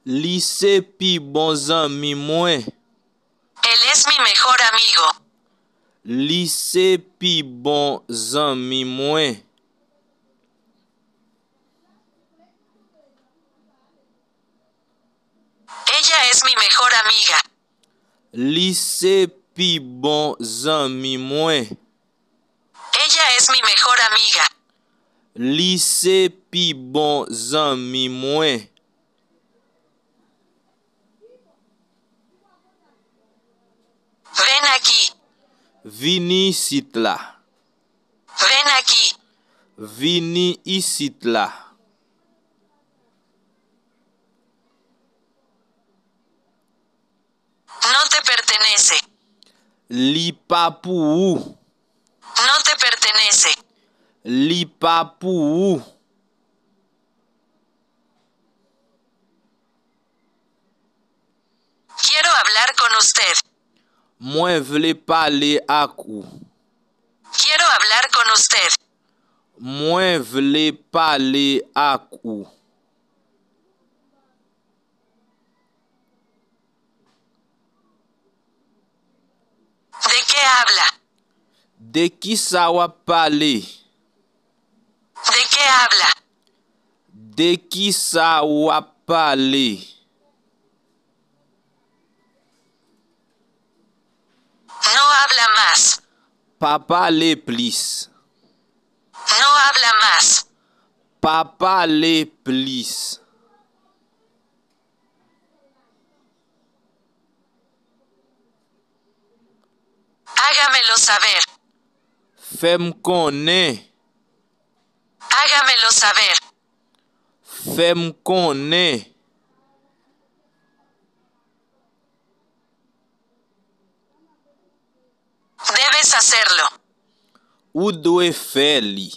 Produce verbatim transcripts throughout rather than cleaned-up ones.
Li se pi bon zanmi mwen. Él es mi mejor amigo. Li se pi bon zanmi mwen. Ella es mi mejor amiga. Li se pi bon zanmi mwen. Ella es mi mejor amiga. Li se pi bon zanmi mwen. Ven aquí. Vini isit la. Ven aquí. Vini isit la. No te pertenece. Li pa pou ou. No te pertenece. Li pa pou ou. Quiero hablar con usted. Mwen vle pale ak ou. Quiero hablar con usted. Mwen vle pale ak ou. ¿De qué habla? De kisa w ap pale? ¿De qué habla? De kisa w ap pale? No habla más. Pa pale plis. No habla más. Pa pale plis. Hágamelo saber. Fè m konnen. Hágamelo saber. Fè m konnen. Debes hacerlo. Ou dwe fè li.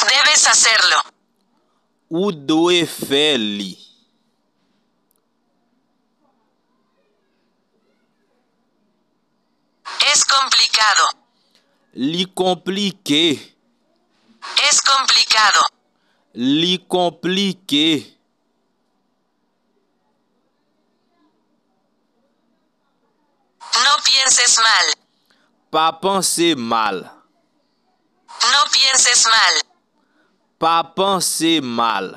Debes hacerlo. Ou dwe fè li. Es complicado. Li konplike. Es complicado. Li konplike. No pienses mal. Pa panse mal. No pienses mal. Pa panse mal.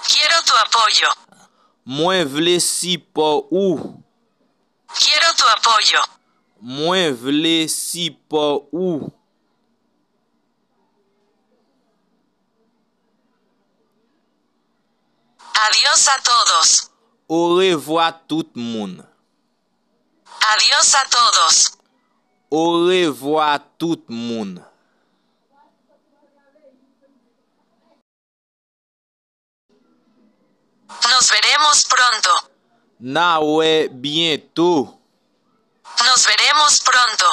Quiero tu apoyo. Mwen vle sipò ou. Quiero tu apoyo. Mwen vle sipò ou. Adiós a todos. Orevwa tout moun. Adiós a todos. Orevwa tout moun. Nos veremos pronto. N a wè byento. Nos veremos pronto.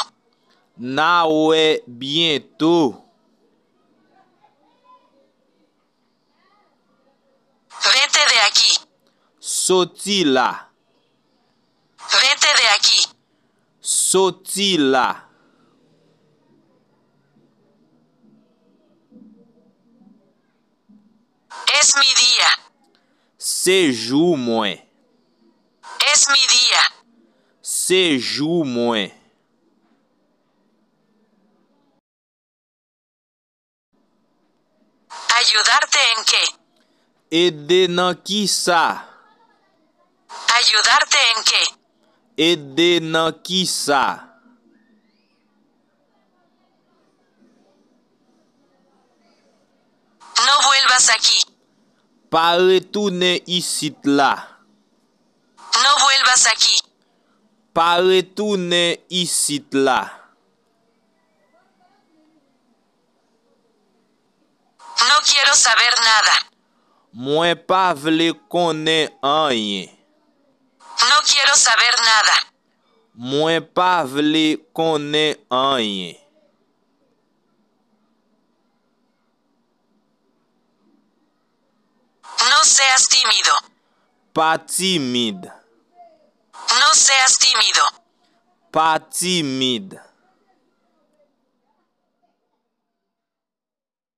N a wè byento. Vete de aquí. Soti la. Vete de aquí. Soti la. Es mi día. Se jou mwen. Es mi día. Se jou mwen. ¿Ayudarte en qué? Ede nan kisa? ¿Ayudarte en qué? Ede nan kisa? No vuelvas aquí. Pa retounen isit la. No vuelvas aquí. Pa retounen isit la. No quiero saber nada. Mwen pa vle konnen anyen. No quiero saber nada. Mwen pa vle konnen anyen. No seas tímido. Pa timid. No seas tímido. Pa timid.